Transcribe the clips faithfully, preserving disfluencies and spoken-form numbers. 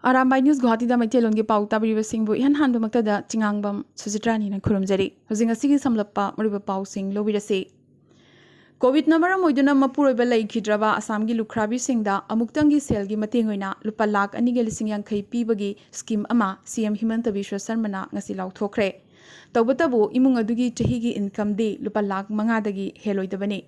Arambai news ꯒꯨꯋꯥꯍꯥꯇꯤꯗ ꯃꯩꯇꯩꯂꯣꯟꯒꯤ ꯄꯥꯎ ꯇꯥꯕꯤꯔꯤꯕꯁꯤꯡꯕꯨ ꯏꯍꯥꯟ ꯍꯥꯟꯕꯃꯛꯇꯗ ꯆꯤꯉꯥꯡꯕꯝ ꯁꯨꯖꯤꯇ꯭ꯔꯥꯅꯤꯅ ꯈꯨꯔꯨꯝꯖꯔꯤ꯫ ꯍꯧꯖꯤꯛ ꯉꯁꯤꯒꯤ ꯁꯝꯂꯞꯄ ꯃꯔꯨꯑꯣꯏꯕ ꯄꯥꯎꯁꯤꯡ ꯂꯧꯕꯤꯔꯁꯤ꯫ ꯀꯣꯚꯤꯗꯅ ꯃꯔꯝ ꯑꯣꯏꯗꯨꯅ ꯃꯄꯨꯔꯣꯏꯕ ꯂꯩꯈꯤꯗ꯭ꯔꯕ ꯑꯁꯥꯝꯒꯤ ꯂꯨꯈ꯭ꯔꯥꯕꯤꯁꯤꯡꯗ ꯑꯃꯨꯛꯇꯪꯒꯤ ꯁꯦꯜꯒꯤ ꯃꯇꯦꯡ ꯑꯣꯏꯅ ꯂꯨꯄꯥ ꯂꯥꯈ ꯑꯅꯤꯒ ꯂꯤꯁꯤꯡ ꯌꯥꯡꯈꯩ ꯄꯤꯕꯒꯤ ꯁ꯭ꯀꯤꯝ ꯑꯃ ꯁꯤ ꯑꯦꯝ ꯍꯤꯃꯟꯇ ꯕꯤꯁ꯭ꯋ ꯁꯔꯃꯅ ꯉꯁꯤ ꯂꯥꯎꯊꯣꯛꯈ꯭ꯔꯦ꯫ ꯇꯧꯕꯇꯕꯨ ꯏꯃꯨꯡ ꯑꯗꯨꯒꯤ ꯆꯍꯤꯒꯤ ꯏꯟꯀꯝꯗꯤ ꯂꯨꯄꯥ ꯂꯥꯈ ꯃꯉꯥꯗꯒꯤ ꯍꯦꯜꯂꯣꯏꯗꯕꯅꯤ꯫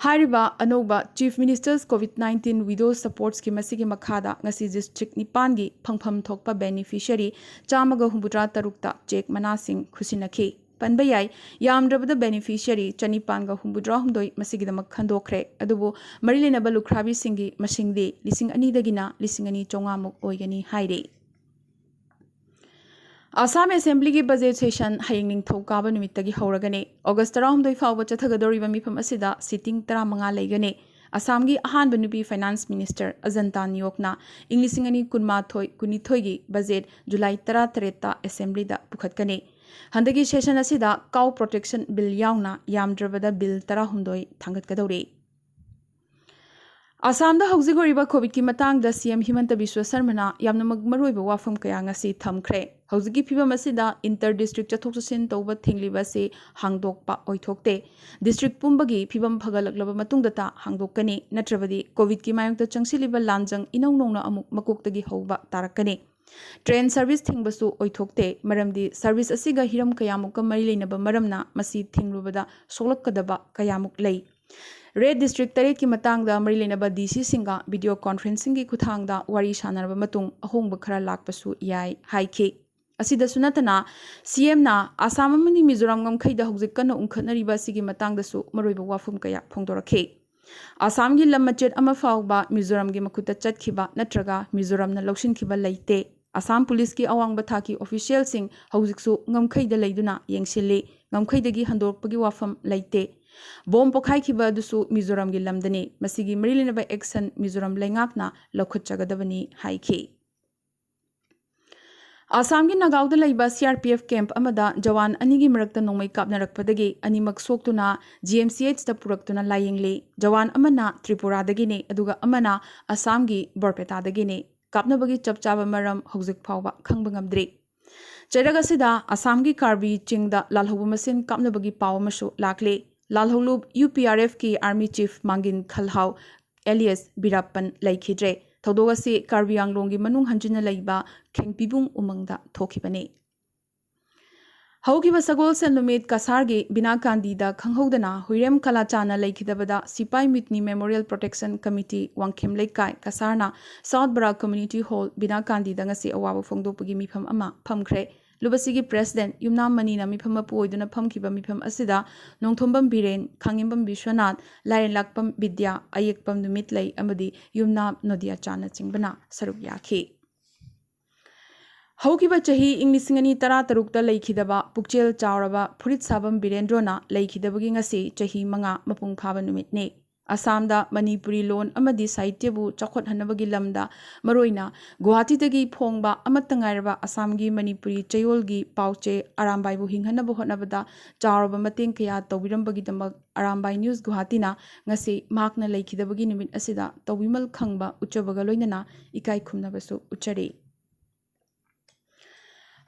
ꯍꯥꯏꯔꯤꯕ ꯑꯅꯧꯕ Chief Minister's COVID nineteen Widow Support Scheme ꯑꯁꯤꯒꯤ ꯃꯈꯥꯗ ꯉꯁꯤ ꯗꯤꯁꯇ꯭ꯔꯤꯛ ꯅꯤꯄꯥꯟꯒꯤ ꯐꯪꯐꯝ ꯊꯣꯛꯄ ꯕꯦꯅꯤꯐꯤꯁꯤꯌꯔꯤ ꯆꯥꯝꯃꯒ ꯍꯨꯝꯐꯨꯇꯔꯥ ꯇꯔꯨꯛꯇ ꯆꯦꯛ ꯃꯅꯥꯁꯤꯡ ꯈꯨꯠꯁꯤꯟꯅꯈꯤ꯫ ꯄꯟꯕ ꯌꯥꯏ, ꯌꯥꯝꯗ꯭ꯔꯕꯗ ꯕꯦꯅꯤꯐꯤꯁꯤꯌꯔꯤ ꯆꯅꯤꯄꯥꯟꯒ ꯍꯨꯝꯐꯨꯇꯔꯥꯍꯨꯝꯗꯣꯏ ꯃꯁꯤꯒꯤꯗꯃꯛ ꯈꯟꯗꯣꯛꯈ꯭ꯔꯦ꯫ ꯑꯗꯨꯕꯨ ꯃꯔꯤ ꯂꯩꯅꯕ ꯂꯨꯈ꯭ꯔꯥꯕꯤꯁꯤꯡꯒꯤ ꯃꯁꯤꯡꯗꯤ ꯂꯤꯁꯤꯡ ꯑꯅꯤꯗꯒꯤꯅ ꯂꯤꯁꯤꯡ ꯑꯅꯤ ꯆꯥꯝꯃꯉꯥꯃꯨꯛ ꯑꯣꯏꯒꯅꯤ ꯍꯥꯏꯔꯤ꯫ ꯑꯁꯥꯝ ꯑꯦꯁꯦꯝꯕ꯭ꯂꯤꯒꯤ ꯕꯖꯦꯠ ꯁꯦꯁꯟ ꯍꯌꯦꯡ ꯅꯤꯡꯊꯧꯀꯥꯕ ꯅꯨꯃꯤꯠꯇꯒꯤ ꯍꯧꯔꯒꯅꯤ꯫ ꯑꯣꯒꯁ ꯇꯔꯥꯍꯨꯝꯗꯣꯏ ꯐꯥꯎꯕ ꯆꯠꯊꯒꯗꯧꯔꯤꯕ ꯃꯤꯐꯝ ꯑꯁꯤꯗ ꯁꯤꯇꯤꯡ ꯇꯔꯥꯃꯉꯥ ꯂꯩꯒꯅꯤ꯫ ꯑꯁꯥꯝꯒꯤ ꯑꯍꯥꯟꯕ ꯅꯨꯄꯤ ꯐꯥꯏꯅꯥꯟꯁ ꯃꯤꯅꯤꯁꯇꯔ ꯑꯖꯟꯇꯥ ꯅꯤꯌꯣꯛꯅ ꯏꯪ ꯂꯤꯁꯤꯡ ꯑꯅꯤ ꯀꯨꯟꯃꯥꯊꯣꯏ ꯀꯨꯟꯅꯤꯊꯣꯏꯒꯤ ꯕꯖꯦꯠ ꯖꯨꯂꯥꯏ ꯇꯔꯥꯇꯔꯦꯠꯇ ꯑꯦꯁꯦꯝꯕ꯭ꯂꯤꯗ ꯄꯨꯈꯠꯀꯅꯤ꯫ ꯍꯟꯗꯛꯀꯤ ꯁꯦꯁꯟ ꯑꯁꯤꯗ ꯀꯥꯎ ꯄ꯭ꯔꯣꯇꯦꯛꯁꯟ ꯕꯤꯜ ꯌꯥꯎꯅ ꯌꯥꯝꯗ꯭ꯔꯕꯗ ꯕꯤꯜ ꯇꯔꯥꯍꯨꯝꯗꯣꯏ ꯊꯥꯡꯒꯠꯀꯗꯧꯔꯤ꯫ ꯑꯁꯥꯝꯗ ꯍꯧꯖꯤꯛ ꯑꯣꯏꯔꯤꯕ ꯀꯣꯚꯤꯗꯀꯤ ꯃꯇꯥꯡꯗ ꯁꯤ ꯑꯦꯝ ꯍꯤꯃꯟꯇ ꯕꯤꯁ꯭ꯋ ꯁꯔꯃꯅ ꯌꯥꯝꯅꯃꯛ ꯃꯔꯨꯑꯣꯏꯕ ꯋꯥꯐꯝ ꯀꯌꯥ ꯉꯁꯤ ꯊꯝꯈ꯭ꯔꯦ꯫ ꯍꯧꯖꯤꯛꯀꯤ ꯐꯤꯕꯝ ꯑꯁꯤꯗ ꯏꯟꯇꯔ ꯗꯤꯁꯇ꯭ꯔꯤꯛ ꯆꯠꯊꯣꯛ ꯆꯠꯁꯤꯟ ꯇꯧꯕ ꯊꯤꯡꯂꯤꯕ ꯑꯁꯤ ꯍꯥꯡꯗꯣꯛꯄ ꯑꯣꯏꯊꯣꯛꯇꯦ꯫ ꯗꯤꯁꯇ꯭ꯔꯤꯛ ꯄꯨꯝꯕꯒꯤ ꯐꯤꯕꯝ ꯐꯒꯠꯂꯛꯂꯕ ꯃꯇꯨꯡꯗꯇ ꯍꯥꯡꯗꯣꯛꯀꯅꯤ, ꯅꯠꯇ꯭ꯔꯕꯗꯤ ꯀꯣꯚꯤꯗꯀꯤ ꯃꯥꯌꯣꯛꯇ ꯆꯪꯁꯤꯜꯂꯤꯕ ꯂꯥꯟꯖꯪ ꯏꯅꯧ ꯅꯧꯅ ꯑꯃꯨꯛ ꯃꯀꯣꯛꯇꯒꯤ ꯍꯧꯕ ꯇꯥꯔꯛꯀꯅꯤ꯫ ꯇ꯭ꯔꯦꯟ ꯁꯔꯚꯤꯁ ꯊꯤꯡꯕꯁꯨ ꯑꯣꯏꯊꯣꯛꯇꯦ, ꯃꯔꯝꯗꯤ ꯁꯔꯚꯤꯁ ꯑꯁꯤꯒ ꯍꯤꯔꯝ ꯀꯌꯥꯃꯨꯛꯀ ꯃꯔꯤ ꯂꯩꯅꯕ ꯃꯔꯝꯅ ꯃꯁꯤ ꯊꯤꯡꯂꯨꯕꯗ ꯁꯣꯛꯂꯛꯀꯗꯕ ꯀꯌꯥꯃꯨꯛ ꯂꯩ꯫ ꯔꯦꯗ ꯗꯤꯁꯇ꯭ꯔꯤꯛ ꯇꯔꯦꯠꯀꯤ ꯃꯇꯥꯡꯗ ꯃꯔꯤ ꯂꯩꯅꯕ ꯗꯤ ꯁꯤꯁꯤꯡꯒ ꯚꯤꯗꯤꯑꯣ ꯀꯣꯟꯐ꯭ꯔꯦꯟꯁꯤꯡꯒꯤ ꯈꯨꯠꯊꯥꯡꯗ ꯋꯥꯔꯤ ꯁꯥꯟꯅꯔꯕ ꯃꯇꯨꯡ ꯑꯍꯣꯡꯕ ꯈꯔ ꯂꯥꯛꯄꯁꯨ ꯌꯥꯏ ꯍꯥꯏꯈꯤ꯫ ꯑꯁꯤꯗꯁꯨ ꯅꯠꯇꯅ, ꯁꯤ ꯑꯦꯝꯅ ꯑꯁꯥꯝ ꯑꯃꯗꯤ ꯃꯤꯖꯣꯔꯥꯝ ꯉꯝꯈꯩꯗ ꯍꯧꯖꯤꯛ ꯀꯟꯅ ꯎꯪꯈꯠꯅꯔꯤꯕ ꯑꯁꯤꯒꯤ ꯃꯇꯥꯡꯗꯁꯨ ꯃꯔꯨꯑꯣꯏꯕ ꯋꯥꯐꯝ ꯀꯌꯥ ꯐꯣꯡꯗꯣꯔꯛꯈꯤ꯫ ꯑꯁꯥꯝꯒꯤ ꯂꯝ ꯃꯆꯦꯠ ꯑꯃ ꯐꯥꯎꯕ ꯃꯤꯖꯣꯔꯥꯝꯒꯤ ꯃꯈꯨꯠꯇ ꯆꯠꯈꯤꯕ ꯅꯠꯇ꯭ꯔꯒ ꯃꯤꯖꯣꯔꯥꯝꯅ ꯂꯧꯁꯤꯟꯈꯤꯕ ꯂꯩꯇꯦ꯫ ꯑꯁꯥꯝ ꯄꯨꯂꯤꯁꯀꯤ ꯑꯋꯥꯡꯕ ꯊꯥꯛꯀꯤ ꯑꯣꯐꯤꯁꯤꯌꯦꯜꯁꯤꯡ ꯍꯧꯖꯤꯛꯁꯨ ꯉꯝꯈꯩꯗ ꯂꯩꯗꯨꯅ ꯌꯦꯡꯁꯤꯜꯂꯤ꯫ ꯉꯝꯈꯩꯗꯒꯤ ꯍꯟꯗꯣꯔꯛꯄꯒꯤ ꯋꯥꯐꯝ ꯂꯩꯇꯦ꯫ ꯕꯣꯝ ꯄꯣꯈꯥꯏꯈꯤꯕ ꯑꯗꯨꯁꯨ ꯃꯤꯖꯣꯔꯥꯝꯒꯤ ꯂꯝꯗꯅꯤ꯫ ꯃꯁꯤꯒꯤ ꯃꯔꯤ ꯂꯩꯅꯕ ꯑꯦꯛꯁꯟ ꯃꯤꯖꯣꯔꯥꯝ ꯂꯩꯉꯥꯛꯅ ꯂꯧꯈꯠꯆꯒꯗꯕꯅꯤ ꯍꯥꯏꯈꯤ꯫ ꯑꯁꯥꯝꯒꯤ ꯅꯥꯒꯥꯎꯗ ꯂꯩꯕ C R P F camp ꯑꯃꯗ ꯖꯋꯥꯟ ꯑꯅꯤꯒꯤ ꯃꯔꯛꯇ ꯅꯣꯡꯃꯩ ꯀꯥꯞꯅꯔꯛꯄꯗꯒꯤ ꯑꯅꯤꯃꯛ ꯁꯣꯛꯇꯨꯅ ꯖꯤ ꯑꯦꯝ ꯁꯤ ꯑꯩꯆꯇ ꯄꯨꯔꯛꯇꯨꯅ ꯂꯥꯌꯦꯡꯂꯤ꯫ ꯖꯋꯥꯟ ꯑꯃꯅ ꯇ꯭ꯔꯤꯄꯨꯔꯥꯗꯒꯤꯅꯤ, ꯑꯗꯨꯒ ꯑꯃꯅ ꯑꯁꯥꯝꯒꯤ ꯕꯔꯄꯦꯇꯥꯗꯒꯤꯅꯤ꯫ ꯀꯥꯞꯅꯕꯒꯤ ꯆꯞ ꯆꯥꯕ ꯃꯔꯝ ꯍꯧꯖꯤꯛ ꯐꯥꯎꯕ ꯈꯪꯕ ꯉꯝꯗ꯭ꯔꯤ꯫ ꯆꯩꯔꯛ ꯑꯁꯤꯗ ꯑꯁꯥꯝꯒꯤ ꯀꯥꯔꯕꯤ ꯆꯤꯡꯗ ꯂꯥꯜꯍꯧꯕ ꯃꯁꯤꯡ ꯀꯥꯞꯅꯕꯒꯤ ꯄꯥꯎ ꯑꯃꯁꯨ ꯂꯥꯛꯂꯤ꯫ ꯂꯥꯜꯍꯧꯂꯨꯞ UPRFꯀꯤ Army Chief ꯃꯥꯡꯒꯤꯟ ꯈꯜꯍꯥꯎ alias ꯕꯤꯔꯥꯞꯄꯟ ꯂꯩꯈꯤꯗ꯭ꯔꯦ꯫ ꯊꯧꯗꯣꯛ ꯑꯁꯤ ꯀꯥꯔꯕꯤ ꯑꯪꯂꯣꯡꯒꯤ ꯃꯅꯨꯡ ꯍꯟꯖꯤꯟꯅ ꯂꯩꯕ ꯈꯦꯡꯄꯤꯕꯨꯡ ꯎꯃꯪꯗ ꯊꯣꯛꯈꯤꯕꯅꯤ꯫ ꯍꯧꯈꯤꯕ ꯁꯒꯣꯜꯁꯦꯟ ꯅꯨꯃꯤꯠ ꯀꯁꯥꯔꯒꯤ ꯕꯤꯅꯥꯀꯥꯟꯗꯤꯗ ꯈꯪꯍꯧꯗꯅ ꯍꯨꯏꯔꯦꯝ ꯀꯂꯥꯆꯥꯅ ꯂꯩꯈꯤꯗꯕꯗ ꯁꯤꯄꯥꯏ ꯃꯤꯠꯅꯤ Memorial Protection Committee ꯋꯥꯡꯈꯦꯝ ꯂꯩꯀꯥꯏ ꯀꯁꯥꯔꯅ South Barak Community Hall ꯕꯤꯅꯥꯀꯥꯟꯗꯤꯗ ꯉꯁꯤ ꯑꯋꯥꯕ ꯐꯣꯡꯗꯣꯛꯄꯒꯤ ꯃꯤꯐꯝ ꯑꯃ ꯐꯝꯈ꯭ꯔꯦ꯫ ꯂꯨꯕꯁꯤꯒꯤ President ꯌꯨꯝꯅꯥꯝ ꯃꯅꯤꯅ ꯃꯤꯐꯝ ꯃꯄꯨ ꯑꯣꯏꯗꯨꯅ ꯐꯝꯈꯤꯕ ꯃꯤꯐꯝ ꯑꯁꯤꯗ ꯅꯣꯡꯊꯣꯝꯕꯝ ꯕꯤꯔꯦꯟ, ꯈꯥꯡꯉꯦꯝꯕꯝ ꯕꯤꯁ꯭ꯋꯅꯥꯊ, ꯂꯥꯏꯔꯦꯟꯂꯥꯛꯄꯝ ꯕꯤꯗ꯭ꯌꯥ, ꯑꯌꯦꯛꯄꯝ ꯅꯨꯃꯤꯠꯂꯩ ꯑꯃꯗꯤ ꯌꯨꯝꯅꯥꯝ ꯅꯣꯗꯤꯌꯥꯆꯥꯅꯆꯤꯡꯕꯅ ꯁꯔꯨꯛ ꯌꯥꯈꯤ꯫ ꯍꯧꯈꯤꯕ ꯆꯍꯤ ꯏꯪ ꯂꯤꯁꯤꯡ ꯑꯅꯤ ꯇꯔꯥ ꯇꯔꯨꯛꯇ ꯂꯩꯈꯤꯗꯕ ꯄꯨꯛꯆꯦꯜ ꯆꯥꯎꯔꯕ ꯐꯨꯔꯤꯠ ꯁꯥꯕꯝ ꯕꯤꯔꯦꯟꯗ꯭ꯔꯣꯅ ꯂꯩꯈꯤꯗꯕꯒꯤ ꯉꯁꯤ ꯆꯍꯤ ꯃꯉꯥ ꯃꯄꯨꯡ ꯐꯥꯕ ꯅꯨꯃꯤꯠꯅꯤ꯫ ꯑꯁꯥꯝꯗ ꯃꯅꯤꯄꯨꯔꯤ ꯂꯣꯟ ꯑꯃꯗꯤ ꯁꯥꯍꯤꯇ꯭ꯌꯕꯨ ꯆꯥꯎꯈꯠꯍꯟꯅꯕꯒꯤ ꯂꯝꯗ ꯃꯔꯨꯑꯣꯏꯅ ꯒꯨꯋꯥꯍꯥꯇꯤꯗꯒꯤ ꯐꯣꯡꯕ ꯑꯃꯠꯇ ꯉꯥꯏꯔꯕ ꯑꯁꯥꯝꯒꯤ ꯃꯅꯤꯄꯨꯔꯤ ꯆꯌꯣꯜꯒꯤ ꯄꯥꯎꯆꯦ ꯑꯔꯥꯝꯕꯥꯏꯕꯨ ꯍꯤꯡꯍꯟꯅꯕ ꯍꯣꯠꯅꯕꯗ ꯆꯥꯎꯔꯕ ꯃꯇꯦꯡ ꯀꯌꯥ ꯇꯧꯕꯤꯔꯝꯕꯒꯤꯗꯃꯛ ꯑꯔꯥꯝꯕꯥꯏ News ꯒꯨꯋꯥꯍꯥꯇꯤꯅ ꯉꯁꯤ ꯃꯍꯥꯛꯅ ꯂꯩꯈꯤꯗꯕꯒꯤ ꯅꯨꯃꯤꯠ ꯑꯁꯤꯗ ꯇꯧꯕꯤꯃꯜ ꯈꯪꯕ ꯎꯠꯆꯕꯒ ꯂꯣꯏꯅꯅ ꯏꯀꯥꯏ ꯈꯨꯝꯅꯕꯁꯨ ꯎꯠꯆꯔꯤ꯫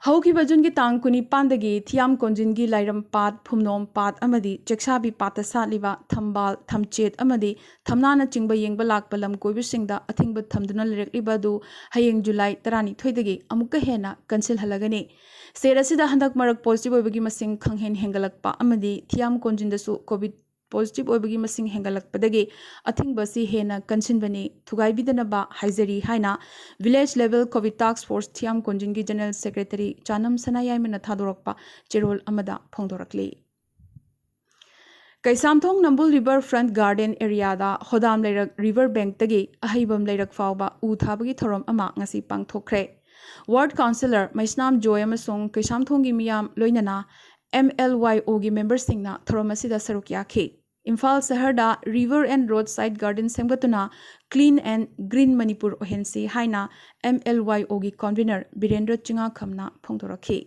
ꯍꯧꯈꯤꯕ ꯖꯨꯟꯒꯤ ꯇꯥꯡ ꯀꯨꯟꯅꯤꯄꯥꯟꯗꯒꯤ ꯊꯤꯌꯥꯝ ꯀꯣꯟꯖꯤꯟꯒꯤ ꯂꯥꯏꯔꯝ ꯄꯥꯠ, ꯐꯨꯝꯅꯣꯝ ꯄꯥꯠ ꯑꯃꯗꯤ ꯆꯦꯛꯁꯥꯕꯤ ꯄꯥꯠꯇ ꯁꯥꯠꯂꯤꯕ ꯊꯝꯕꯥꯜ, ꯊꯝꯆꯦꯠ ꯑꯃꯗꯤ ꯊꯝꯅꯥꯅꯆꯤꯡꯕ ꯌꯦꯡꯕ ꯂꯥꯛꯄ ꯂꯝ ꯀꯣꯏꯕꯁꯤꯡꯗ ꯑꯊꯤꯡꯕ ꯊꯝꯗꯨꯅ ꯂꯩꯔꯛꯂꯤꯕ ꯑꯗꯨ ꯍꯌꯦꯡ ꯖꯨꯂꯥꯏ ꯇꯔꯥꯅꯤꯊꯣꯏꯗꯒꯤ ꯑꯃꯨꯛꯀ ꯍꯦꯟꯅ ꯀꯟꯁꯤꯜꯍꯜꯂꯒꯅꯤ꯫ State ꯑꯁꯤꯗ ꯍꯟꯗꯛ ꯃꯔꯛ positive ꯑꯣꯏꯕꯒꯤ ꯃꯁꯤꯡ ꯈꯪꯍꯦꯟ ꯍꯦꯟꯒꯠꯂꯛꯄ ꯑꯃꯗꯤ ꯊꯤꯌꯥꯝ ꯀꯣꯟꯖꯤꯟꯗꯁꯨ COVID positive ꯑꯣꯏꯕꯒꯤ ꯃꯁꯤꯡ ꯍꯦꯟꯒꯠꯂꯛꯄꯗꯒꯤ ꯑꯊꯤꯡꯕ ꯑꯁꯤ ꯍꯦꯟꯅ ꯀꯟꯁꯤꯟꯕꯅꯤ, ꯊꯨꯒꯥꯏꯕꯤꯗꯅꯕ ꯍꯥꯏꯖꯔꯤ ꯍꯥꯏꯅ Village Level COVID Task Force ꯊꯤꯌꯥꯝ ꯀꯣꯟꯖꯤꯟꯒꯤ General Secretary ꯆꯥꯅꯝ ꯁꯅꯥꯌꯥꯏꯃꯅ ꯊꯥꯗꯣꯔꯛꯄ ꯆꯦꯔꯣꯜ ꯑꯃꯗ ꯐꯣꯡꯗꯣꯔꯛꯂꯤ꯫ ꯀꯩꯁꯥꯝꯊꯣꯡ ꯅꯝꯕꯨꯜ River Front Garden areaꯗ ꯍꯣꯗꯥꯝ ꯂꯩꯔꯛ river bankꯇꯒꯤ ꯑꯍꯩꯕꯝ ꯂꯩꯔꯛ ꯐꯥꯎꯕ ꯎ ꯊꯥꯕꯒꯤ ꯊꯧꯔꯝ ꯑꯃ ꯉꯁꯤ ꯄꯥꯡꯊꯣꯛꯈ꯭ꯔꯦ꯫ Ward Councillor ꯃꯩꯁꯅꯥꯝ ꯖꯣꯏ ꯑꯃꯁꯨꯡ ꯀꯩꯁꯥꯝꯊꯣꯡꯒꯤ ꯃꯤꯌꯥꯝ ꯂꯣꯏꯅꯅ MLYOꯒꯤ memberꯁꯤꯡꯅ ꯊꯧꯔꯝ ꯑꯁꯤꯗ ꯁꯔꯨꯛ ꯌꯥꯈꯤ꯫ ꯏꯝꯐꯥꯜ ꯁꯍꯔꯗ river and roadside garden ꯁꯦꯝꯒꯠꯇꯨꯅ Clean and Green Manipur ꯑꯣꯏꯍꯟꯁꯤ ꯍꯥꯏꯅ MLYOꯒꯤ convener ꯕꯤꯔꯦꯟꯗ꯭ꯔ ꯆꯤꯉꯥꯈꯝꯅ ꯐꯣꯡꯗꯣꯔꯛꯈꯤ꯫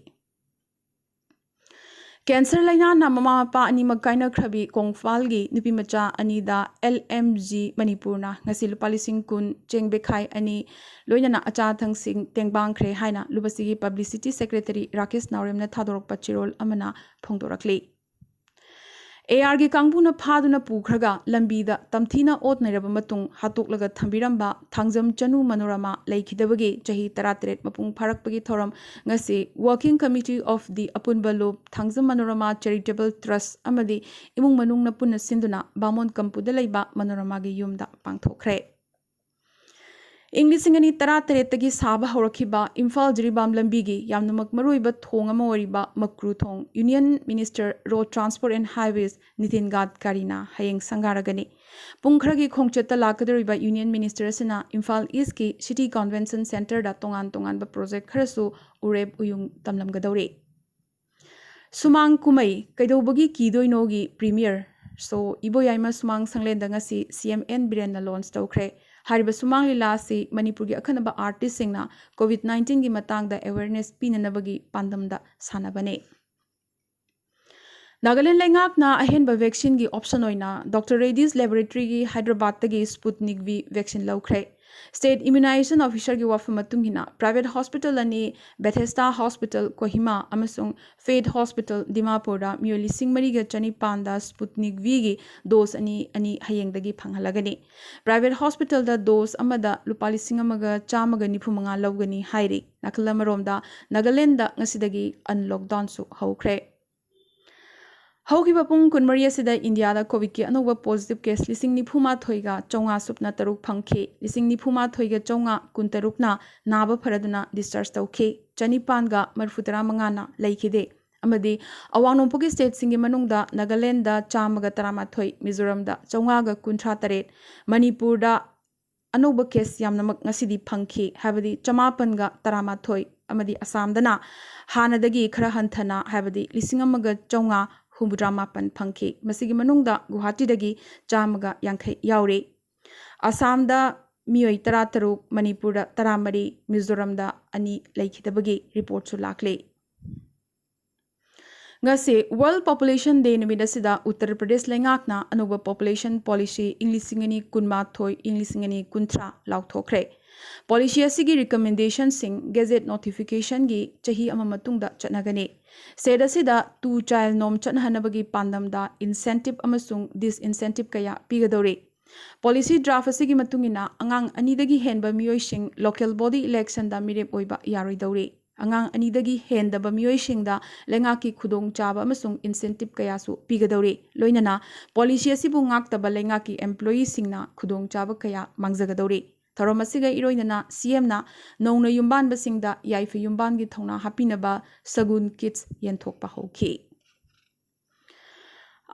ꯀꯦꯟꯁꯔ ꯂꯥꯏꯅꯥꯅ ꯃꯃꯥ ꯃꯄꯥ ꯑꯅꯤꯃꯛ ꯀꯥꯏꯅꯈ꯭ꯔꯕꯤ ꯀꯣꯡꯐꯥꯜꯒꯤ ꯅꯨꯄꯤ ꯃꯆꯥ ꯑꯅꯤꯗ ꯑꯦꯜ ꯑꯦꯝ ꯖꯤ ꯃꯅꯤꯄꯨꯔꯅ ꯉꯁꯤ ꯂꯨꯄꯥ ꯂꯤꯁꯤꯡ ꯀꯨꯟ, ꯆꯦꯡ ꯕꯦꯈꯥꯏ ꯑꯅꯤ, ꯂꯣꯏꯅꯅ ꯑꯆꯥ ꯑꯊꯛꯁꯤꯡ ꯇꯦꯡꯕꯥꯡꯈ꯭ꯔꯦ ꯍꯥꯏꯅ ꯂꯨꯕꯁꯤꯒꯤ ꯄꯕ꯭ꯂꯤꯁꯤꯇꯤ ꯁꯦꯀ꯭ꯔꯦꯇꯔꯤ ꯔꯥꯀꯦꯁ ꯅꯥꯎꯔꯦꯝꯅ ꯊꯥꯗꯣꯔꯛꯄ ꯆꯦꯔꯣꯜ ꯑꯃꯅ ꯐꯣꯡꯗꯣꯔꯛꯂꯤ꯫ ꯑꯦ ꯑꯥꯔꯒꯤ ꯀꯥꯡꯕꯨꯅ ꯐꯥꯗꯨꯅ ꯄꯨꯈ꯭ꯔꯒ ꯂꯝꯕꯤꯗ ꯇꯝꯊꯤꯅ ꯑꯣꯠ ꯅꯩꯔꯕ ꯃꯇꯨꯡ ꯍꯥꯠꯇꯣꯛꯂꯒ ꯊꯝꯕꯤꯔꯝꯕ ꯊꯥꯡꯖꯝ ꯆꯅꯨ ꯃꯅꯣꯔꯃꯥ ꯂꯩꯈꯤꯗꯕꯒꯤ ꯆꯍꯤ ꯇꯔꯥꯇꯔꯦꯠ ꯃꯄꯨꯡ ꯐꯥꯔꯛꯄꯒꯤ ꯊꯧꯔꯝ ꯉꯁꯤ Working Committee of the ꯑꯄꯨꯟꯕ ꯂꯨꯞ ꯊꯥꯡꯖꯝ ꯃꯅꯣꯔꯃꯥ Charitable Trust ꯑꯃꯗꯤ ꯏꯃꯨꯡ ꯃꯅꯨꯡꯅ ꯄꯨꯟꯅ ꯁꯤꯟꯗꯨꯅ ꯕꯥꯃꯣꯟ ꯀꯝꯄꯨꯗ ꯂꯩꯕ ꯃꯅꯣꯔꯃꯥꯒꯤ ꯌꯨꯝꯗ ꯄꯥꯡꯊꯣꯛꯈ꯭ꯔꯦ꯫ ꯏꯪ ꯂꯤꯁꯤꯡ ꯑꯅꯤ ꯇꯔꯥꯇꯔꯦꯠꯇꯒꯤ ꯁꯥꯕ ꯍꯧꯔꯛꯈꯤꯕ ꯏꯝꯐꯥꯜ ꯖꯤꯔꯤꯕꯥꯝ ꯂꯝꯕꯤꯒꯤ ꯌꯥꯝꯅꯃꯛ ꯃꯔꯨꯑꯣꯏꯕ ꯊꯣꯡ ꯑꯃ ꯑꯣꯏꯔꯤꯕ ꯃꯀ꯭ꯔꯨ ꯊꯣꯡ Union Minister Road Transport and Highways Nitin ꯒꯗꯀꯥꯔꯤꯅ ꯍꯌꯦꯡ ꯁꯪꯒꯥꯔꯒꯅꯤ꯫ ꯄꯨꯡ ꯈꯔꯒꯤ ꯈꯣꯡꯆꯠꯇ ꯂꯥꯛꯀꯗꯧꯔꯤꯕ Union Minister ꯑꯁꯤꯅ ꯏꯝꯐꯥꯜ ꯏꯁꯀꯤ City Convention Centreꯗ ꯇꯣꯉꯥꯟ ꯇꯣꯉꯥꯟꯕ ꯄ꯭ꯔꯣꯖꯦꯛ ꯈꯔꯁꯨ ꯎꯔꯦꯞ ꯎꯌꯨꯡ ꯇꯝꯂꯝꯒꯗꯧꯔꯤ꯫ ꯁꯨꯃꯥꯡ ꯀꯨꯝꯍꯩ ꯀꯩꯗꯧꯕꯒꯤ ꯀꯤꯗꯣꯏꯅꯣꯒꯤ premiere show ꯏꯕꯣꯌꯥꯏꯃ ꯁꯨꯃꯥꯡ ꯁꯪꯂꯦꯟꯗ ꯉꯁꯤ ꯁꯤ ꯑꯦꯝ ꯑꯦꯟ ꯕꯤꯔꯦꯟꯅ launch ꯇꯧꯈ꯭ꯔꯦ꯫ ꯍꯥꯏꯔꯤꯕ ꯁꯨꯃꯥꯡ ꯂꯤꯂꯥ ꯑꯁꯤ ꯃꯅꯤꯄꯨꯔꯒꯤ ꯑꯈꯟꯅꯕ artistꯁꯤꯡꯅ COVID nineteenꯒꯤ ꯃꯇꯥꯡꯗ awareness ꯄꯤꯅꯅꯕꯒꯤ ꯄꯥꯟꯗꯝꯗ ꯁꯥꯟꯅꯕꯅꯤ꯫ ꯅꯥꯒꯥꯂꯦꯟ ꯂꯩꯉꯥꯛꯅ ꯑꯍꯦꯟꯕ vaccineꯒꯤ option ꯑꯣꯏꯅ Doctor Reddy's Laboratoryꯒꯤ ꯍꯥꯏꯗ꯭ꯔꯕꯥꯗꯇꯒꯤ Sputnik V vaccine ꯂꯧꯈ꯭ꯔꯦ꯫ State Immunization Officerꯒꯤ ꯋꯥꯐꯝ ꯃꯇꯨꯡ ꯏꯟꯅ private hospital ꯑꯅꯤ, Bethesda Hospital ꯀꯣꯍꯤꯃꯥ ꯑꯃꯁꯨꯡ Faith Hospital ꯗꯤꯃꯥꯄꯨꯔꯗ ꯃꯤꯑꯣꯏ ꯂꯤꯁꯤꯡ ꯃꯔꯤꯒ ꯆꯅꯤꯄꯥꯟꯗ Sputnik Vꯒꯤ dose ꯑꯅꯤ ꯑꯅꯤ ꯍꯌꯦꯡꯗꯒꯤ ꯐꯪꯍꯜꯂꯒꯅꯤ꯫ Private hospitalꯗ dose ꯑꯃꯗ ꯂꯨꯄꯥ ꯂꯤꯁꯤꯡ ꯑꯃꯒ ꯆꯥꯝꯃꯒ ꯅꯤꯐꯨ ꯃꯉꯥ ꯂꯧꯒꯅꯤ ꯍꯥꯏꯔꯤ꯫ ꯅꯥꯀꯜ ꯑꯃꯔꯣꯝꯗ ꯅꯥꯒꯥꯂꯦꯟꯗ ꯉꯁꯤꯗꯒꯤ unlockdownꯁꯨ ꯍꯧꯈ꯭ꯔꯦ꯫ ꯍꯧꯈꯤꯕ ꯄꯨꯡ ꯀꯨꯟꯃꯔꯤ ꯑꯁꯤꯗ ꯏꯟꯗꯤꯌꯥꯗ COVIDꯀꯤ ꯑꯅꯧꯕ positive case ꯂꯤꯁꯤꯡ ꯅꯤꯐꯨ ꯃꯥꯊꯣꯏꯒ ꯆꯥꯝꯃꯉꯥ ꯁꯨꯞꯅ ꯇꯔꯨꯛ ꯐꯪꯈꯤ꯫ ꯂꯤꯁꯤꯡ ꯅꯤꯐꯨ ꯃꯥꯊꯣꯏꯒ ꯆꯥꯝꯃꯉꯥ ꯀꯨꯟꯇꯔꯨꯛꯅ ꯅꯥꯕ ꯐꯔꯗꯨꯅ discharge ꯇꯧꯈꯤ꯫ ꯆꯅꯤꯄꯥꯟꯒ ꯃꯔꯤꯐꯨ ꯇꯔꯥ ꯃꯉꯥꯅ ꯂꯩꯈꯤꯗꯦ꯫ ꯑꯃꯗꯤ ꯑꯋꯥꯡ ꯅꯣꯡꯄꯣꯛꯀꯤ stateꯁꯤꯡꯒꯤ ꯃꯅꯨꯡꯗ ꯅꯥꯒꯥꯂꯦꯟꯗ ꯆꯥꯝꯃꯒ ꯇꯔꯥꯃꯥꯊꯣꯏ, ꯃꯤꯖꯣꯔꯥꯝꯗ ꯆꯥꯝꯃꯉꯥꯒ ꯀꯨꯟꯊ꯭ꯔꯥ ꯇꯔꯦꯠ, ꯃꯅꯤꯄꯨꯔꯗ ꯑꯅꯧꯕ case ꯌꯥꯝꯅꯃꯛ ꯉꯁꯤꯗꯤ ꯐꯪꯈꯤ, ꯍꯥꯏꯕꯗꯤ ꯆꯃꯥꯄꯟꯒ ꯇꯔꯥꯃꯥꯊꯣꯏ, ꯑꯃꯗꯤ ꯑꯁꯥꯝꯗꯅ ꯍꯥꯟꯅꯗꯒꯤ ꯈꯔ ꯍꯟꯊꯅ, ꯍꯥꯏꯕꯗꯤ ꯂꯤꯁꯤꯡ ꯑꯃꯒ ꯆꯥꯝꯃꯉꯥ ꯍꯨꯝꯐꯨꯇꯔꯥ ꯃꯥꯄꯟ ꯐꯪꯈꯤ꯫ ꯃꯁꯤꯒꯤ ꯃꯅꯨꯡꯗ ꯒꯨꯋꯥꯍꯥꯇꯤꯗꯒꯤ ꯆꯥꯝꯃꯒ ꯌꯥꯡꯈꯩ ꯌꯥꯎꯔꯤ꯫ ꯑꯁꯥꯝꯗ ꯃꯤꯑꯣꯏ ꯇꯔꯥꯇꯔꯨꯛ, ꯃꯅꯤꯄꯨꯔꯗ ꯇꯔꯥꯃꯔꯤ, ꯃꯤꯖꯣꯔꯥꯝꯗ ꯑꯅꯤ ꯂꯩꯈꯤꯗꯕꯒꯤ reportꯁꯨ ꯂꯥꯛꯂꯤ꯫ ꯉꯁꯤ World Population Day ꯅꯨꯃꯤꯠ ꯑꯁꯤꯗ ꯎꯠꯇꯔ ꯄ꯭ꯔꯗꯦꯁ ꯂꯩꯉꯥꯛꯅ ꯑꯅꯧꯕ Population Policy ꯏꯪ ꯂꯤꯁꯤꯡ ꯑꯅꯤ ꯀꯨꯟꯃꯥꯊꯣꯏ, ꯏꯪ ꯂꯤꯁꯤꯡ ꯑꯅꯤ ꯀꯨꯟꯊ꯭ꯔꯥ ꯂꯥꯎꯊꯣꯛꯈ꯭ꯔꯦ꯫ Policy ꯑꯁꯤꯒꯤ recommendationꯁꯤꯡ Gazette notificationꯒꯤ ꯆꯍꯤ ꯑꯃ ꯃꯇꯨꯡꯗ ꯆꯠꯅꯒꯅꯤ꯫ ꯁꯦꯠ ꯑꯁꯤꯗ two child norm ꯆꯠꯅꯍꯟꯅꯕꯒꯤ ꯄꯥꯟꯗꯝꯗ incentive ꯑꯃꯁꯨꯡ disincentive ꯀꯌꯥ ꯄꯤꯒꯗꯧꯔꯤ꯫ Policy draft ꯑꯁꯤꯒꯤ ꯃꯇꯨꯡ ꯏꯟꯅ, ꯑꯉꯥꯡ ꯑꯅꯤꯗꯒꯤ ꯍꯦꯟꯕ ꯃꯤꯑꯣꯏꯁꯤꯡ local body electionꯗ ꯃꯤꯔꯦꯞ ꯑꯣꯏꯕ ꯌꯥꯔꯣꯏꯗꯧꯔꯤ꯫ ꯑꯉꯥꯡ ꯑꯅꯤꯗꯒꯤ ꯍꯦꯟꯗꯕ ꯃꯤꯑꯣꯏꯁꯤꯡꯗ ꯂꯩꯉꯥꯛꯀꯤ ꯈꯨꯗꯣꯡꯆꯥꯕ ꯑꯃꯁꯨꯡ incentive ꯀꯌꯥꯁꯨ ꯄꯤꯒꯗꯧꯔꯤ꯫ ꯂꯣꯏꯅꯅ policy ꯑꯁꯤꯕꯨ ꯉꯥꯛꯇꯕ ꯂꯩꯉꯥꯛꯀꯤ employeeꯁꯤꯡꯅ ꯈꯨꯗꯣꯡꯆꯥꯕ ꯀꯌꯥ ꯃꯥꯡꯖꯒꯗꯧꯔꯤ꯫ ꯊꯧꯔꯝ ꯑꯁꯤꯒ ꯏꯔꯣꯏꯅꯅ CMꯅ ꯅꯧꯅ ꯌꯨꯝꯕꯥꯟꯕꯁꯤꯡꯗ ꯌꯥꯏꯐ ꯌꯨꯝꯕꯥꯟꯒꯤ ꯊꯧꯅꯥ ꯍꯥꯞꯄꯤꯅꯕ Sagun Kits ꯌꯦꯟꯊꯣꯛꯄ ꯍꯧꯈꯤ꯫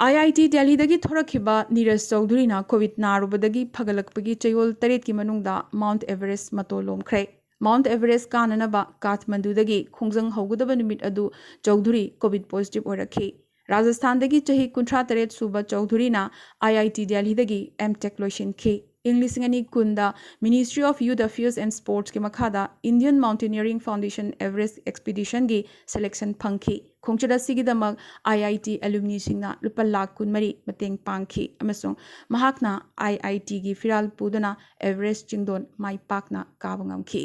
IIT ꯗꯦꯜꯂꯤꯗꯒꯤ ꯊꯣꯔꯛꯈꯤꯕ ꯅꯤꯔꯖ ꯆꯧꯙꯨꯔꯤꯅ COVID ꯅꯥꯔꯨꯕꯗꯒꯤ ꯐꯒꯠꯂꯛꯄꯒꯤ ꯆꯌꯣꯜ ꯇꯔꯦꯠꯀꯤ ꯃꯅꯨꯡꯗ Mount Everest ꯃꯇꯣꯟ ꯂꯣꯝꯈ꯭ꯔꯦ꯫ Mount Everest ꯀꯥꯅꯅꯕ ꯀꯥꯊꯃꯟꯗꯨꯗꯒꯤ ꯈꯣꯡꯖꯪ ꯍꯧꯒꯗꯕ ꯅꯨꯃꯤꯠ ꯑꯗꯨ ꯆꯧꯙꯨꯔꯤ COVID positive ꯑꯣꯏꯔꯛꯈꯤ꯫ ꯔꯥꯖꯁꯊꯥꯟꯗꯒꯤ ꯆꯍꯤ ꯀꯨꯟꯊ꯭ꯔꯥ ꯇꯔꯦꯠ ꯁꯨꯕ ꯆꯧꯙꯨꯔꯤꯅ IIT ꯗꯦꯜꯂꯤꯗꯒꯤ M.Tech ꯂꯣꯏꯁꯤꯟꯈꯤ꯫ ꯏꯪ ꯂꯤꯁꯤꯡ ꯑꯅꯤ ꯀꯨꯟꯗ Ministry of Youth Affairs and Sportsꯀꯤ ꯃꯈꯥꯗ Indian Mountaineering Foundation Everest Expeditionꯒꯤ selection ꯐꯪꯈꯤ꯫ ꯈꯣꯡꯆꯠ ꯑꯁꯤꯒꯤꯗꯃꯛ IIT alumniꯁꯤꯡꯅ ꯂꯨꯄꯥ ꯂꯥꯈ ꯀꯨꯟꯃꯔꯤ ꯃꯇꯦꯡ ꯄꯥꯡꯈꯤ ꯑꯃꯁꯨꯡ ꯃꯍꯥꯛꯅ IITꯒꯤ ꯐꯤꯔꯥꯜ ꯄꯨꯗꯨꯅ Everest ꯆꯤꯡꯗꯣꯟ ꯃꯥꯏ ꯄꯥꯛꯅ ꯀꯥꯕ ꯉꯝꯈꯤ꯫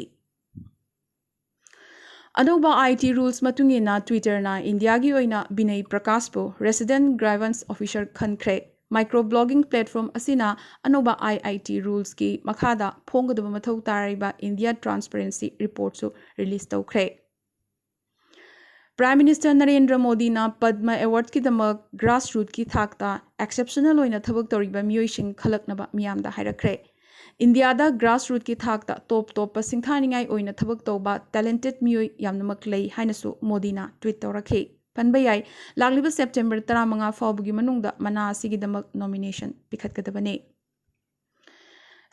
ꯑꯅꯧꯕ IT rules ꯃꯇꯨꯡ ꯏꯟꯅ Twitterꯅ ꯏꯟꯗꯤꯌꯥꯒꯤ ꯑꯣꯏꯅ ꯕꯤꯅꯩ ꯄ꯭ꯔꯀꯥꯁꯄꯨ Resident Grievance Officer ꯈꯟꯈ꯭ꯔꯦ꯫ Microblogging platform ꯑꯁꯤꯅ ꯑꯅꯧꯕ IIT rulesꯀꯤ ꯃꯈꯥꯗ ꯐꯣꯡꯒꯗꯕ ꯃꯊꯧ ꯇꯥꯔꯤꯕ India transparency reportꯁꯨ release ꯇꯧꯈ꯭ꯔꯦ꯫ Prime Minister ꯅꯔꯦꯟꯗ꯭ꯔ ꯃꯣꯗꯤꯅ ꯄꯗꯃ Awardꯀꯤꯗꯃꯛ grassrootꯀꯤ ꯊꯥꯛꯇ exceptional ꯑꯣꯏꯅ ꯊꯕꯛ ꯇꯧꯔꯤꯕ ꯃꯤꯑꯣꯏꯁꯤꯡ ꯈꯜꯂꯛꯅꯕ ꯃꯤꯌꯥꯝꯗ ꯍꯥꯏꯔꯛꯈ꯭ꯔꯦ꯫ ꯏꯟꯗꯤꯌꯥꯗ grassrootꯀꯤ ꯊꯥꯛꯇ top topꯄ ꯁꯤꯡꯊꯥꯅꯤꯡꯉꯥꯏ ꯑꯣꯏꯅ ꯊꯕꯛ ꯇꯧꯕ talented ꯃꯤꯑꯣꯏ ꯌꯥꯝꯅꯃꯛ ꯂꯩ ꯍꯥꯏꯅꯁꯨ ꯃꯣꯗꯤꯅ tweet ꯇꯧꯔꯛꯈꯤ꯫ ꯄꯟꯕ ꯌꯥꯏ, ꯂꯥꯛꯂꯤꯕ September ꯇꯔꯥꯃꯉꯥ ꯐꯥꯎꯕꯒꯤ ꯃꯅꯨꯡꯗ ꯃꯅꯥ ꯑꯁꯤꯒꯤꯗꯃꯛ nomination ꯄꯤꯈꯠꯀꯗꯕꯅꯤ꯫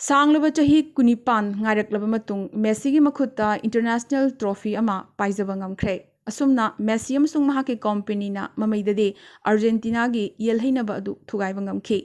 ꯁꯥꯡꯂꯕ ꯆꯍꯤ ꯀꯨꯟꯅꯤꯄꯥꯟ ꯉꯥꯏꯔꯛꯂꯕ ꯃꯇꯨꯡ ꯃꯦꯁꯤꯒꯤ ꯃꯈꯨꯠꯇ international trophy ꯑꯃ ꯄꯥꯏꯖꯕ ꯉꯝꯈ꯭ꯔꯦ꯫ ꯑꯁꯨꯝꯅ ꯃꯦꯁꯤ ꯑꯃꯁꯨꯡ ꯃꯍꯥꯛꯀꯤ ꯀꯣꯝꯄꯦꯅꯤꯅ ꯃꯃꯩꯗꯗꯤ ꯑꯥꯔꯖꯦꯟꯇꯤꯅꯥꯒꯤ ꯌꯦꯜꯍꯩꯅꯕ ꯑꯗꯨ ꯊꯨꯒꯥꯏꯕ ꯉꯝꯈꯤ꯫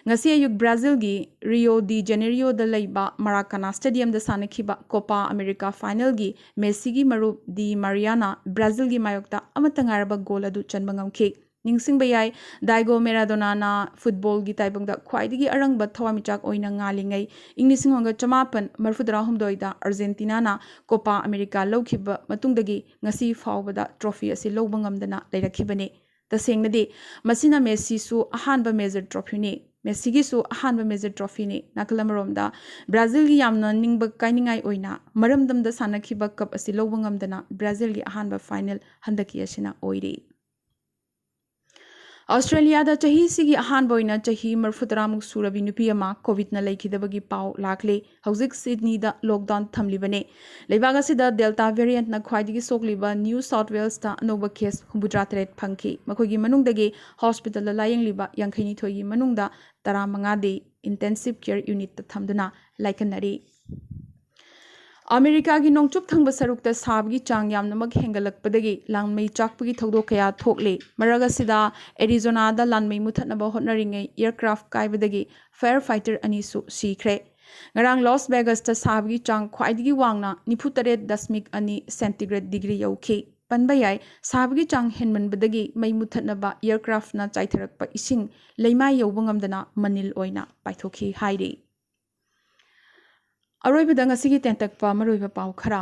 ꯉꯁꯤ ꯑꯌꯨꯛ ꯕ꯭ꯔꯥꯖꯤꯜꯒꯤ ꯔꯤꯑꯣ ꯗꯤ ꯖꯦꯅꯦꯔꯤꯑꯣꯗ ꯂꯩꯕ ꯃꯔꯥꯀꯥꯅꯥ ꯁ꯭ꯇꯦꯗꯤꯌꯝꯗ ꯁꯥꯟꯅꯈꯤꯕ ꯀꯣꯄꯥ ꯑꯃꯦꯔꯤꯀꯥ ꯐꯥꯏꯅꯦꯜꯒꯤ ꯃꯦꯁꯤꯒꯤ ꯃꯔꯨꯞ ꯗꯤ ꯃꯥꯔꯤꯌꯥꯅ ꯕ꯭ꯔꯥꯖꯤꯜꯒꯤ ꯃꯥꯌꯣꯛꯇ ꯑꯃꯠꯇ ꯉꯥꯏꯔꯕ ꯒꯣꯜ ꯑꯗꯨ ꯆꯟꯕ ꯉꯝꯈꯤ꯫ ꯅꯤꯡꯁꯤꯡꯕ ꯌꯥꯏ, ꯗꯥꯏꯒꯣ ꯃꯦꯔꯥꯗꯣꯅꯥꯅ ꯐꯨꯠꯕꯣꯜꯒꯤ ꯇꯥꯏꯕꯪꯗ ꯈ꯭ꯋꯥꯏꯗꯒꯤ ꯑꯔꯪꯕ ꯊꯋꯥꯟꯃꯤꯆꯥꯛ ꯑꯣꯏꯅ ꯉꯥꯜꯂꯤꯉꯩ, ꯏꯪ ꯂꯤꯁꯤꯡ ꯑꯃꯒ ꯆꯃꯥꯄꯟ ꯃꯔꯤꯐꯨꯇꯔꯥꯍꯨꯝꯗꯣꯏꯗ ꯑꯥꯔꯖꯦꯟꯇꯤꯅꯥꯅ ꯀꯣꯄꯥ ꯑꯃꯦꯔꯤꯀꯥ ꯂꯧꯈꯤꯕ ꯃꯇꯨꯡꯗꯒꯤ ꯉꯁꯤ ꯐꯥꯎꯕꯗ ꯇ꯭ꯔꯣꯐꯤ ꯑꯁꯤ ꯂꯧꯕ ꯉꯝꯗꯅ ꯂꯩꯔꯛꯈꯤꯕꯅꯤ꯫ ꯇꯁꯦꯡꯅꯗꯤ, ꯃꯁꯤꯅ ꯃꯦꯁꯤꯁꯨ ꯑꯍꯥꯟꯕ ꯃꯦꯖꯔ ꯇ꯭ꯔꯣꯐꯤꯅꯤ꯫ ꯃꯦꯁꯤꯒꯤꯁꯨ ꯑꯍꯥꯟꯕ ꯃꯦꯖꯔ ꯇ꯭ꯔꯣꯐꯤꯅꯤ꯫ ꯅꯥꯀꯜ ꯑꯃꯔꯣꯝꯗ, ꯕ꯭ꯔꯥꯖꯤꯜꯒꯤ ꯌꯥꯝꯅ ꯅꯤꯡꯕ ꯀꯥꯏꯅꯤꯡꯉꯥꯏ ꯑꯣꯏꯅ ꯃꯔꯝꯗꯝꯗ ꯁꯥꯟꯅꯈꯤꯕ ꯀꯞ ꯑꯁꯤ ꯂꯧꯕ ꯉꯝꯗꯅ ꯕ꯭ꯔꯥꯖꯤꯜꯒꯤ ꯑꯍꯥꯟꯕ ꯐꯥꯏꯅꯦꯜ ꯍꯟꯗꯛꯀꯤ ꯑꯁꯤꯅ ꯑꯣꯏꯔꯤ꯫ ꯑꯣꯁꯇ꯭ꯔꯦꯂꯤꯌꯥꯗ ꯆꯍꯤꯁꯤꯒꯤ ꯑꯍꯥꯟꯕ ꯑꯣꯏꯅ ꯆꯍꯤ ꯃꯔꯤꯐꯨꯇꯔꯥꯃꯨꯛ ꯁꯨꯔꯕꯤ ꯅꯨꯄꯤ ꯑꯃ ꯀꯣꯚꯤꯗꯅ ꯂꯩꯈꯤꯗꯕꯒꯤ ꯄꯥꯎ ꯂꯥꯛꯂꯤ꯫ ꯍꯧꯖꯤꯛ ꯁꯤꯗꯅꯤꯗ ꯂꯣꯛꯗꯥꯎꯟ ꯊꯝꯂꯤꯕꯅꯤ꯫ ꯂꯩꯕꯥꯛ ꯑꯁꯤꯗ ꯗꯦꯜꯇꯥ ꯚꯦꯔꯤꯌꯦꯟꯠꯅ ꯈ꯭ꯋꯥꯏꯗꯒꯤ ꯁꯣꯛꯂꯤꯕ ꯅ꯭ꯌꯨ ꯁꯥꯎꯠ ꯋꯦꯜꯁꯇ ꯑꯅꯧꯕ ꯀꯦꯁ ꯍꯨꯝꯐꯨꯇꯔꯥ ꯇꯔꯦꯠ ꯐꯪꯈꯤ꯫ ꯃꯈꯣꯏꯒꯤ ꯃꯅꯨꯡꯗꯒꯤ ꯍꯣꯁꯄꯤꯇꯥꯜꯗ ꯂꯥꯌꯦꯡꯂꯤꯕ ꯌꯥꯡꯈꯩꯅꯤꯊꯣꯏꯒꯤ ꯃꯅꯨꯡꯗ ꯇꯔꯥꯃꯉꯥꯗꯤ ꯏꯟꯇꯦꯟꯁꯤꯚ ꯀꯦꯌꯔ ꯌꯨꯅꯤꯠꯇ ꯊꯝꯗꯨꯅ ꯂꯥꯏꯀꯠꯅꯔꯤ꯫ ꯑꯃꯦꯔꯤꯀꯥꯒꯤ ꯅꯣꯡꯆꯨꯞ ꯊꯪꯕ ꯁꯔꯨꯛꯇ ꯁꯥꯕꯒꯤ ꯆꯥꯡ ꯌꯥꯝꯅꯃꯛ ꯍꯦꯟꯒꯠꯂꯛꯄꯗꯒꯤ ꯂꯥꯟꯃꯩ ꯆꯥꯛꯄꯒꯤ ꯊꯧꯗꯣꯛ ꯀꯌꯥ ꯊꯣꯛꯂꯤ꯫ ꯃꯔꯛ ꯑꯁꯤꯗ, ꯑꯦꯔꯤꯖꯣꯅꯥꯗ ꯂꯥꯟꯃꯩ ꯃꯨꯊꯠꯅꯕ ꯍꯣꯠꯅꯔꯤꯉꯩ ꯑꯦꯌꯔꯀ꯭ꯔꯥꯐ ꯀꯥꯏꯕꯗꯒꯤ ꯐꯥꯌꯔ ꯐꯥꯏꯇꯔ ꯑꯅꯤꯁꯨ ꯁꯤꯈ꯭ꯔꯦ꯫ ꯉꯔꯥꯡ ꯂꯥꯁ ꯚꯦꯒꯁꯇ ꯁꯥꯕꯒꯤ ꯆꯥꯡ ꯈ꯭ꯋꯥꯏꯗꯒꯤ ꯋꯥꯡꯅ ꯅꯤꯐꯨꯇꯔꯦꯠ ꯗꯁꯃꯤꯛ ꯑꯅꯤ ꯁꯦꯟꯇꯤꯒ꯭ꯔꯦꯗ ꯗꯤꯒ꯭ꯔꯤ ꯌꯧꯈꯤ꯫ ꯄꯟꯕ ꯌꯥꯏ, ꯁꯥꯕꯒꯤ ꯆꯥꯡ ꯍꯦꯟꯃꯟꯕꯗꯒꯤ ꯃꯩ ꯃꯨꯊꯠꯅꯕ ꯑꯦꯌꯔꯀ꯭ꯔꯥꯐꯅ ꯆꯥꯏꯊꯔꯛꯄ ꯏꯁꯤꯡ ꯂꯩꯃꯥꯏ ꯌꯧꯕ ꯉꯝꯗꯅ ꯃꯅꯤꯜ ꯑꯣꯏꯅ ꯄꯥꯏꯊꯣꯛꯈꯤ ꯍꯥꯏꯔꯤ꯫ ꯑꯔꯣꯏꯕꯗ ꯉꯁꯤꯒꯤ ꯇꯦꯟꯇꯛꯄ ꯃꯔꯨꯑꯣꯏꯕ ꯄꯥꯎ ꯈꯔ꯫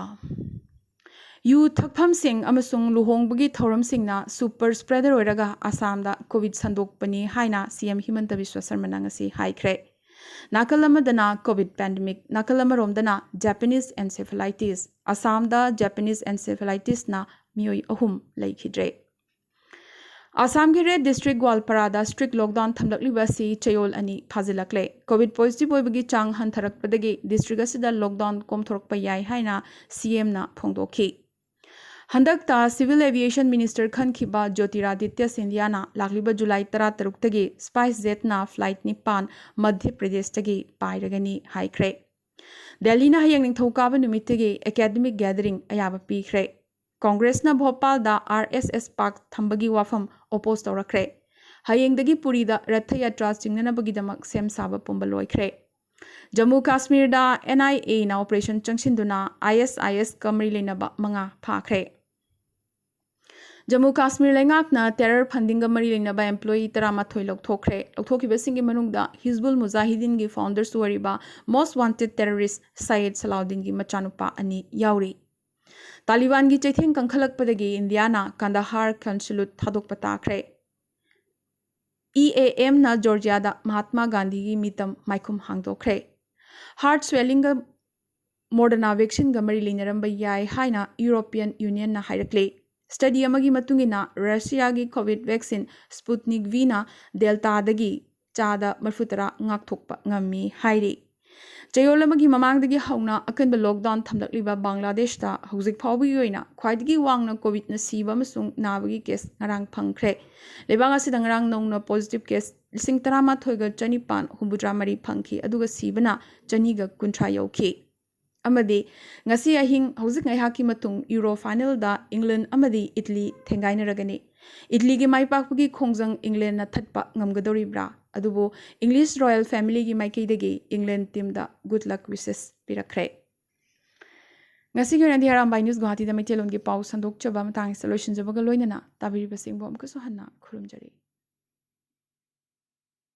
ꯌꯨ ꯊꯛꯐꯝꯁꯤꯡ ꯑꯃꯁꯨꯡ ꯂꯨꯍꯣꯡꯕꯒꯤ ꯊꯧꯔꯝꯁꯤꯡꯅ ꯁꯨꯄꯔ ꯁ꯭ꯄ꯭ꯔꯦꯗꯔ ꯑꯣꯏꯔꯒ ꯑꯁꯥꯝꯗ ꯀꯣꯚꯤꯗ ꯁꯟꯗꯣꯛꯄꯅꯤ ꯍꯥꯏꯅ ꯁꯤ ꯑꯦꯝ ꯍꯤꯃꯟꯇ ꯕꯤꯁ꯭ꯋ ꯁꯔꯃꯅ ꯉꯁꯤ ꯍꯥꯏꯈ꯭ꯔꯦ꯫ ꯅꯥꯀꯜ ꯑꯃꯗꯅ ꯀꯣꯚꯤꯗ ꯄꯦꯟꯗꯦꯃꯤꯛ, ꯅꯥꯀꯜ ꯑꯃꯔꯣꯝꯗꯅ ꯖꯄꯥꯅꯤꯁ ꯑꯦꯟꯁꯦꯐꯦꯂꯥꯏꯇꯤꯁ꯫ ꯑꯁꯥꯝꯗ ꯖꯄꯥꯅꯤꯁ ꯑꯦꯟꯁꯦꯐꯦꯂꯥꯏꯇꯤꯁꯅ ꯃꯤꯑꯣꯏ ꯑꯍꯨꯝ ꯂꯩꯈꯤꯗ꯭ꯔꯦ꯫ ꯑꯁꯥꯝꯒꯤ ꯔꯦꯗ ꯗꯤꯁꯇ꯭ꯔꯤꯛ ꯒ꯭ꯋꯥꯜꯄꯥꯔꯥꯗ ꯁ꯭ꯇ꯭ꯔꯤꯛ ꯂꯣꯛꯗꯥꯎꯟ ꯊꯝꯂꯛꯂꯤꯕ ꯑꯁꯤ ꯆꯌꯣꯜ ꯑꯅꯤ ꯐꯥꯖꯤꯜꯂꯛꯂꯦ꯫ ꯀꯣꯚꯤꯗ ꯄꯣꯖꯤꯇꯤꯚ ꯑꯣꯏꯕꯒꯤ ꯆꯥꯡ ꯍꯟꯊꯔꯛꯄꯗꯒꯤ ꯗꯤꯁꯇ꯭ꯔꯤꯛ ꯑꯁꯤꯗ ꯂꯣꯛꯗꯥꯎꯟ ꯀꯣꯝꯊꯣꯔꯛꯄ ꯌꯥꯏ ꯍꯥꯏꯅ ꯁꯤ ꯑꯦꯝꯅ ꯐꯣꯡꯗꯣꯛꯈꯤ꯫ ꯍꯟꯗꯛꯇ ꯁꯤꯚꯤꯜ ꯑꯦꯚꯤꯌꯦꯁꯟ ꯃꯤꯅꯤꯁꯇꯔ ꯈꯟꯈꯤꯕ ꯖꯣꯇꯤꯔꯥꯗꯤꯇ꯭ꯌ ꯁꯤꯟꯙꯤꯌꯥꯅ ꯂꯥꯛꯂꯤꯕ ꯖꯨꯂꯥꯏ ꯇꯔꯥꯇꯔꯨꯛꯇꯒꯤ ꯁ꯭ꯄꯥꯏꯁ ꯖꯦꯠꯅ ꯐ꯭ꯂꯥꯏꯠ ꯅꯤꯄꯥꯟ ꯃꯙ꯭ꯌ ꯄ꯭ꯔꯗꯦꯁꯇꯒꯤ ꯄꯥꯏꯔꯒꯅꯤ ꯍꯥꯏꯈ꯭ꯔꯦ꯫ ꯗꯦꯜꯂꯤꯅ ꯍꯌꯦꯡ ꯅꯤꯡꯊꯧꯀꯥꯕ ꯅꯨꯃꯤꯠꯇꯒꯤ ꯑꯦꯀꯥꯗꯃꯤꯛ ꯒꯦꯗꯔꯤꯡ ꯑꯌꯥꯕ ꯄꯤꯈ꯭ꯔꯦ꯫ ꯀꯣꯡꯒ꯭ꯔꯦꯁꯅ ꯚꯣꯄꯥꯜꯗ ꯑꯥꯔ ꯑꯦꯁ ꯑꯦꯁ ꯄꯥꯛ ꯊꯝꯕꯒꯤ ꯋꯥꯐꯝ ꯑꯣꯄꯣꯖ ꯇꯧꯔꯛꯈ꯭ꯔꯦ꯫ ꯍꯌꯦꯡꯗꯒꯤ ꯄꯨꯔꯤꯗ ꯔꯊ ꯌꯥꯇ꯭ꯔꯥ ꯆꯤꯡꯅꯅꯕꯒꯤꯗꯃꯛ ꯁꯦꯝ ꯁꯥꯕ ꯄꯨꯝꯕ ꯂꯣꯏꯈ꯭ꯔꯦ꯫ ꯖꯝꯃꯨ ꯀꯥꯁꯃꯤꯔꯗ ꯑꯦꯟ ꯑꯥꯏ ꯑꯦꯅ ꯑꯣꯄꯔꯦꯁꯟ ꯆꯪꯁꯤꯟꯗꯨꯅ ꯑꯥꯏ ꯑꯦꯁ ꯑꯥꯏ ꯑꯦꯁꯀ ꯃꯔꯤ ꯂꯩꯅꯕ ꯃꯉꯥ ꯐꯥꯈ꯭ꯔꯦ꯫ ꯖꯝꯃꯨ ꯀꯥꯁꯃꯤꯔ ꯂꯩꯉꯥꯛꯅ ꯇꯦꯔꯔ ꯐꯟꯗꯤꯡꯒ ꯃꯔꯤ ꯂꯩꯅꯕ ꯑꯦꯝꯄ꯭ꯂꯣꯌꯤ ꯇꯔꯥꯃꯥꯊꯣꯏ ꯂꯧꯊꯣꯛꯈ꯭ꯔꯦ꯫ ꯂꯧꯊꯣꯛꯈꯤꯕꯁꯤꯡꯒꯤ ꯃꯅꯨꯡꯗ ꯍꯤꯖꯕꯨꯜ ꯃꯨꯖꯥꯍꯤꯗꯤꯟꯒꯤ ꯐꯥꯎꯟꯗꯔꯁꯨ ꯑꯣꯏꯔꯤꯕ ꯃꯣꯁ ꯋꯥꯟꯇꯦꯗ ꯇꯦꯔꯔꯤꯁ ꯁꯌꯦꯗ ꯁꯂꯥꯎꯗꯤꯟꯒꯤ ꯃꯆꯥꯅꯨꯄꯥ ꯑꯅꯤ ꯌꯥꯎꯔꯤ꯫ ꯇꯥꯂꯤꯕꯥꯟꯒꯤ ꯆꯩꯊꯦꯡ ꯀꯟꯈꯠꯂꯛꯄꯗꯒꯤ ꯏꯟꯗꯤꯌꯥꯅ ꯀꯟꯗꯍꯥꯔ ꯀꯟꯁꯨꯂꯨꯠ ꯊꯥꯗꯣꯛꯄ ꯇꯥꯈ꯭ꯔꯦ꯫ ꯏ ꯑꯦ ꯑꯦꯝꯅ ꯖꯣꯔꯖꯤꯌꯥꯗ ꯃꯍꯥꯠꯃꯥ ꯒꯥꯟꯙꯤꯒꯤ ꯃꯤꯇꯝ ꯃꯥꯏꯈꯨꯝ ꯍꯥꯡꯗꯣꯛꯈ꯭ꯔꯦ꯫ ꯍꯥꯔꯠ ꯁ꯭ꯋꯦꯂꯤꯡꯒ ꯃꯣꯗꯔꯅꯥ ꯚꯦꯛꯁꯤꯟꯒ ꯃꯔꯤ ꯂꯩꯅꯔꯝꯕ ꯌꯥꯏ ꯍꯥꯏꯅ ꯌꯨꯔꯣꯄꯤꯌꯟ ꯌꯨꯅꯤꯌꯟꯅ ꯍꯥꯏꯔꯛꯂꯤ꯫ ꯁ꯭ꯇꯗꯤ ꯑꯃꯒꯤ ꯃꯇꯨꯡ ꯏꯟꯅ, ꯔꯁꯤꯌꯥꯒꯤ ꯀꯣꯚꯤꯗ ꯚꯦꯛꯁꯤꯟ ꯁ꯭ꯄꯨꯠꯅꯤꯛ ꯚꯤꯅ ꯗꯦꯜꯇꯥꯗꯒꯤ ꯆꯥꯗ ꯃꯔꯤꯐꯨꯇꯔꯥ ꯉꯥꯛꯊꯣꯛꯄ ꯉꯝꯃꯤ ꯍꯥꯏꯔꯤ꯫ ꯆꯌꯣꯜ ꯑꯃꯒꯤ ꯃꯃꯥꯡꯗꯒꯤ ꯍꯧꯅ ꯑꯀꯟꯕ ꯂꯣꯛꯗꯥꯎꯟ ꯊꯝꯂꯛꯂꯤꯕ ꯕꯪꯒ꯭ꯂꯥꯗꯦꯁꯇ ꯍꯧꯖꯤꯛ ꯐꯥꯎꯕꯒꯤ ꯑꯣꯏꯅ ꯈ꯭ꯋꯥꯏꯗꯒꯤ ꯋꯥꯡꯅ ꯀꯣꯚꯤꯗꯅ ꯁꯤꯕ ꯑꯃꯁꯨꯡ ꯅꯥꯕꯒꯤ ꯀꯦꯁ ꯉꯔꯥꯡ ꯐꯪꯈ꯭ꯔꯦ꯫ ꯂꯩꯕꯥꯛ ꯑꯁꯤꯗ ꯉꯔꯥꯡ ꯅꯧꯅ ꯄꯣꯖꯤꯇꯤꯚ ꯀꯦꯁ ꯂꯤꯁꯤꯡ ꯇꯔꯥꯃꯥꯊꯣꯏꯒ ꯆꯅꯤꯄꯥꯟ ꯍꯨꯝꯐꯨꯇꯔꯥ ꯃꯔꯤ ꯐꯪꯈꯤ, ꯑꯗꯨꯒ ꯁꯤꯕꯅ ꯆꯅꯤꯒ ꯀꯨꯟꯊ꯭ꯔꯥ ꯌꯧꯈꯤ꯫ ꯑꯃꯗꯤ ꯉꯁꯤ ꯑꯍꯤꯡ ꯍꯧꯖꯤꯛ ꯉꯥꯏꯍꯥꯛꯀꯤ ꯃꯇꯨꯡ ꯌꯨꯔꯣ ꯐꯥꯏꯅꯦꯜꯗ ꯏꯪꯂꯦꯟ ꯑꯃꯗꯤ ꯏꯠꯂꯤ ꯊꯦꯡꯒꯥꯏꯅꯔꯒꯅꯤ꯫ ꯏꯠꯂꯤꯒꯤ ꯃꯥꯏ ꯄꯥꯛꯄꯒꯤ ꯈꯣꯡꯖꯪ ꯏꯪꯂꯦꯟꯅ ꯊꯠꯄ ꯉꯝꯒꯗꯧꯔꯤꯕ꯭ꯔꯥ? ꯑꯗꯨꯕꯨ ꯏꯪꯂꯤꯁ ꯔꯣꯌꯦꯜ ꯐꯦꯃꯤꯂꯤꯒꯤ ꯃꯥꯏꯀꯩꯗꯒꯤ ꯏꯪꯂꯦꯟ ꯇꯤꯝꯗ ꯒꯨꯗ ꯂꯛ ꯋꯤꯁꯦꯁ ꯄꯤꯔꯛꯈ꯭ꯔꯦ꯫ ꯉꯁꯤꯒꯤ ꯑꯣꯏꯅꯗꯤ ꯑꯔꯥꯝꯕꯥꯏ ꯅ꯭ꯌꯨꯁ ꯒꯨꯋꯥꯍꯥꯇꯤꯗ ꯃꯩꯇꯩꯂꯣꯟꯒꯤ ꯄꯥꯎ ꯁꯟꯗꯣꯛꯆꯕ ꯃꯇꯥꯡ ꯑꯁꯤꯗ ꯂꯣꯏꯁꯤꯟꯖꯕꯒ ꯂꯣꯏꯅꯅ ꯇꯥꯕꯤꯔꯤꯕꯁꯤꯡꯕꯨ ꯑꯃꯨꯛꯀꯁꯨ ꯍꯟꯅ ꯈꯨꯔꯨꯝꯖꯔꯤ꯫